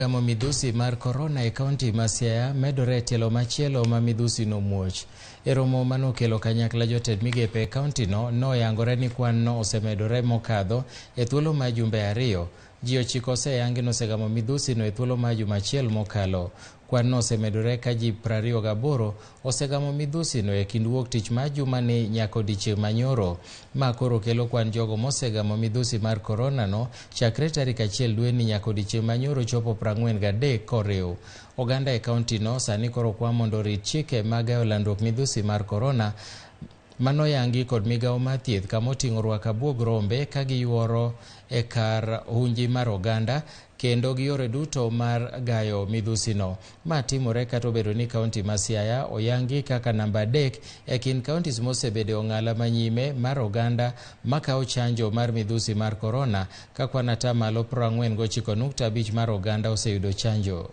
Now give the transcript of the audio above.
Gamo midhusi mar korona e kaunti ma Siaya medore e tielo machielo ma midhusi no muoch. E romo manokelo kanyakla jotend migepe e kaunti no, noyangore ni kwan no osemedore mokadho e thuolo mar jumbe 2. Ji 9 oseyangi nosegamo midhusi no e thuolo mar juma achiel mokalo. Kwan no osemedore ka ji 28 osegamo midhusi no e kind wuok tich mar juma ni nyaka odiechieng' manyoro. Ma koro kelo kwan jogo mosegamo midhusi mar korona no chakre tarik 1 dweni nyaka odiechieng' manyoro chopo 43 koriw. Oganda e kaunti no sani koro kwa mondo orit chike mag gayo landruok midhusi mar korona manoyangi kod migawo mar thieth kama oting'o rwako abuog rombe ka giyuoro e kar hunji mar oganda kendo gi yore duto mar gayo midhusi no. Ma timore kata obedo ni kaunti ma Siaya oyangi kaka namba 3 e kind counties mosebedo e ong'ala manyime mar oganda makawo chanjo mar midhusi mar korona ka kwan 49.5 mar oganda oseyudo chanjo.